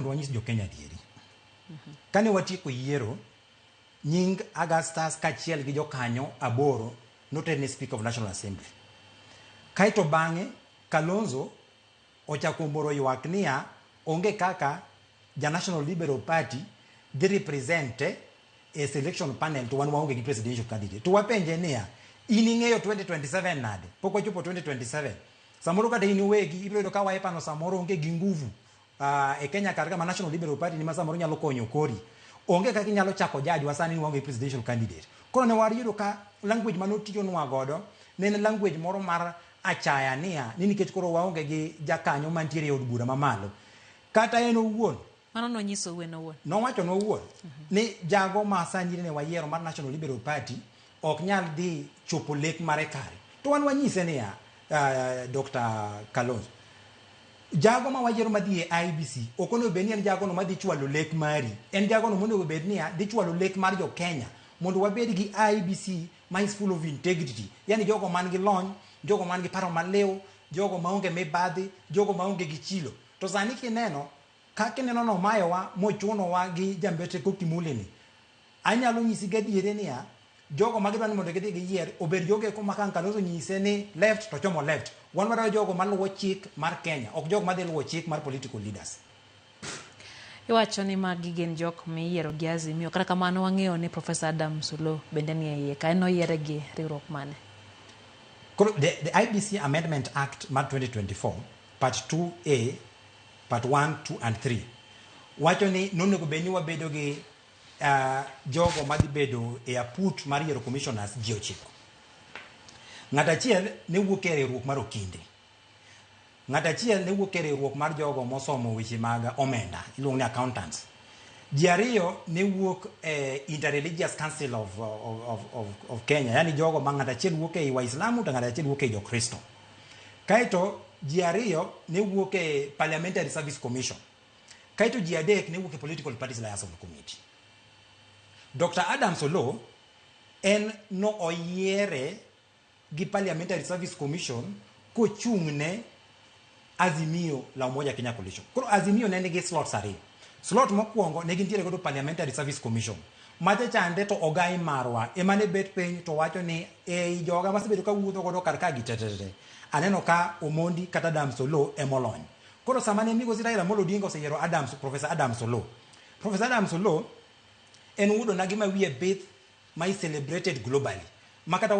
Mondo wanyis jo Kenya adieri. Kane watieko yiero, nying Augustus kaachiel gi jokanyo aboro noter ne Speaker of National Assembly. Kaeto bang'e Kalonzo ochako moro ywak niya onge kaka ja National Liberal Party dhi represent e selection panel to wan waonge gi presidential candidate. To wapenje niya, in ing'eyo 2027 nade? Pok wachopo 2027. Samoro kata in iwegi ibiro yudo ka Wiper no samoro onge gi nguvu e Kenya kar ka ma National Liberal Party ni ma samoro nyalo konyo kori. Onge kaka inyalo chako judge wa sani ni waonge gi presidential candidate. Koro ne wayudo ka language manotiyonwa godo ne en language moro mar achaya niya ni nikech koro waonge gi jakanyo mantiere e od bura mamalo. Kata en owuon Mano nonyisou en owuon. Nowacho owuon ni jago ma sani ne wayiero mar National Liberal Party ok nyal dhi chopo lek mare kare. To wan wanyise niya, Dr. Kalonzo, jago ma wayiero madhi e IEBC ok onego bed ni en jagono madhi chwalo lek mari. En jagono monego bed niya dhi chwalo lek mar jo Kenya mondo wabed gi IEBC ma is full of integrity. Yani jogo man gi lony, jogo man gi paro maliw, jogo maonge mibadhi, jogo maonge gi chilo. To sani kineno, kaka ineno nomayowa mochunowa gi jambete Koki ni, anyalo nyisi gadieri niya, jogo ma gidwa ni mondo gidhi giyier obed jogo eko ma ka Kalonzo nyise ni left to chomo left. Wan wadwaro jogo maluwo chik mar Kenya, ok jogo madhi luwo chik mar political leaders. Iwacho ni magi gin jok miyiero gi Azimio. Kata kamano wang'eyo ni Professor Adams Oloo bende ni e iye ka. En oyiere gi riwruok mane? Koro the IEBC Amendment Act mar 2024 part 2A, part 1, 2 and 3 wacho ni nonego bed ni wabedo gi jogo madhi bedo e aput mar yiero commissioners ji 9. Ng'at achiel ne wuok e riwruok mar okinde. Ng'at achiel ne wuok e riwruok mar jogo mosomo weche mag omenda, iluongo ni accountants. Ji ariyo ne wuok e Interreligious Council of Kenya, yani jogo ma ng'at achiel wuok ei Waislamu to ng'at achiel wuok ei Jokristo. Kaeto ji ariyo ne wuok e Parliamentary Service Commission. Kaeto ji adek ne wuok e Political Parties Liaison Committee. Dr. Adams Oloo en no oyiere gi Parliamentary Service Commission kochung' ne Azimio la Umoja Kenya Coalition. Koro Azimio ne nigi slots ariyo. Slot mokwongo ne gintiere godo Parliamentary Service Commission. Macha chande to ogai marwa ema ne bet piny to wacho ni ei joga masebedo ka wuotho godo kar ka gi tetete. Aneno ka Omondi kata Adams Oloo emolony. Koro sama ne migosi Raila Amolo Odinga oseyiero Adams, Professor Adams Oloo. Professor Adams Oloo en wuodona gima wiye bith ma is celebrated globally. Ma kata wan